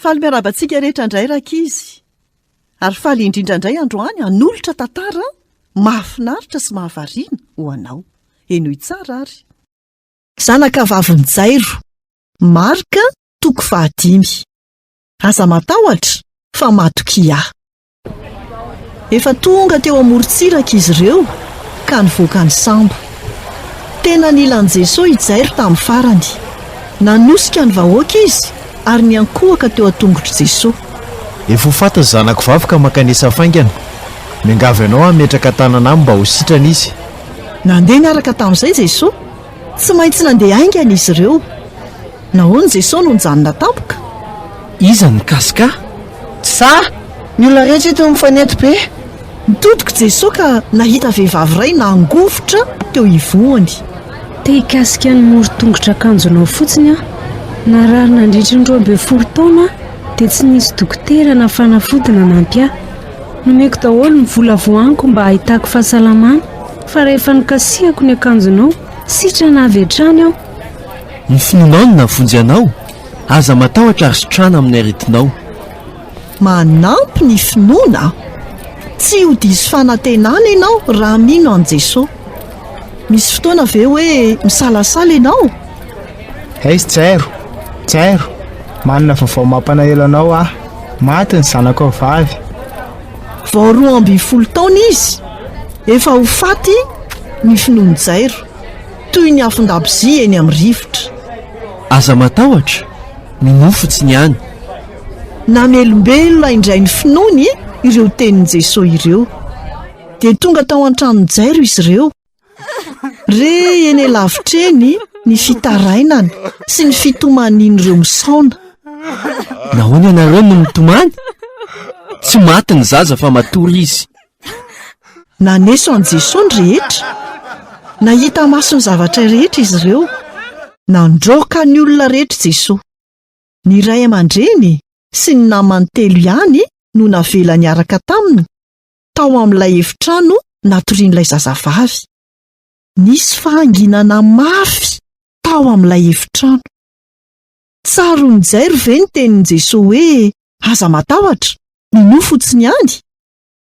Faly miarahaba antsika rehetra indray rankizy. Ary faly indrindra indray androany hanolotra tantara mahafinaritra sy mahavariana ho anao. Henoy tsara ary. Zanaka vavin'i Jairo, Marka toko fahadimy. Aza matahotra fa matokia ahy. Efa tonga teo amoron-tsiraka izy ireo ka nivoaka ny sambo. Tena nila an'i Jesoa i Jairo tamin'ny farany. Nanosika ny vahoaka izy ary niankohoka teo an-tongotr'i Jesoa. Efa ho faty ny zanako vavy ka mankanesa faingana. Miangavy anao aho hametraka tanana aminy mba ho sitrana izy. Nandeha niaraka tamin'izay Jesoa. Tsy maintsy nandeha haingana izy ireo. Nahoana Jesoa no nijanona tampoka? Iza no nikasika ahy? Tsy sahy! Ny olona rehetra eto mifanety be. Nitodika Jesoa ka nahita vehivavy iray nangovitra teo ivohony. Te hikasika ny moron-tongotr'akanjonao fotsiny aho. Narary nandritry ny 12 taona aho dia tsy nisy dokotera na fanafody nanampy ahy. Nomeko daholo ny vola voaniko mba hahitako fahasalamana, fa rehefa nokasihako ny akanjonao, sitrana avy hatrany aho. Ny finoanao no nahavonjy anao. Aza matahotra ary sitrana amin'ny aretinao. Manampy ny finoana. Tsy ho diso fanantenana ianao raha mino an'i Jesoa. Misy fotoana ve hoe misalasala ianao? Eish Jairo! Jairo! Manana vaovao mampanahelo anao aho. Maty ny zanakao vavy. Vao 12 taona izy, efa ho faty ny finoan'i Jairo, toy ny afon-dabozia eny amin'ny rivotra. Aza matahotra, minoa fotsiny ihany. Namelombelona indray ny finoany ireo tenin'i Jesoa ireo. Dia tonga tao an-tranon'i Jairo izy ireo. Re eny lavitra eny ny fitarainana sy ny fitomanian'ireo misaona. Nahoana ianareo no mitomany? Tsy maty ny zaza fa matory izy. Naneso an'i Jesoa ny rehetra. Nahita maso ny zavatra rehetra izy ireo. Nandroaka ny olona rehetra Jesoa. Ny ray aman-dreny sy ny namany telo ihany no navela niaraka taminy tao amin'ilay efitrano natorian'ilay zazavavy. Nisy fahanginana mafy tao amin'ilay efitrano. Tsaroan'i Jairo ve ny tenin'i Jesoa hoe aza matahotra, minoa fotsiny ihany?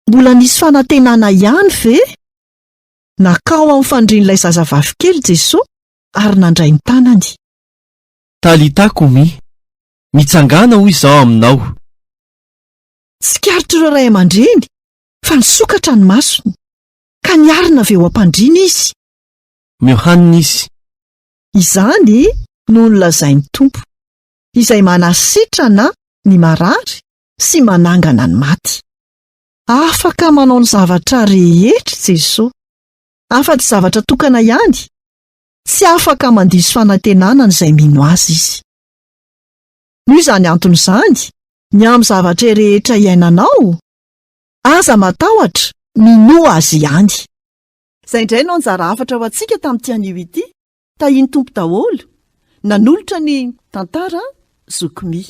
Mbola nisy fanantenana ihany ve? Nankao amin'ny fandrian'ilay zazavavy kely Jesoa ary nandray ny tanany. Talitha koumi, mitsangàna hoy izaho aminao. Tsikaritr'ireo ray aman-dreny fa nisokatra ny masony, ka niarina avy eo am-pandriana izy. Omeo hanina izy. Izany no nolazain'ny Tompo, izay manasitrana ny marary sy manangana ny maty. Afaka manao ny zavatra rehetra Jesoa, afa-tsy zavatra tokana ihany, tsy afaka mandiso fanantenana an'izay mino Azy Izy. Noho izany antony izany, ny amin'ny zavatra rehetra iainanao, aza matahotra, minoa Azy ihany. Izay indray no anjara hafatra ho antsika tamin'ity anio ity. Tahian'ny Tompo daholo. Nanolotra ny tantara Zoky Mi.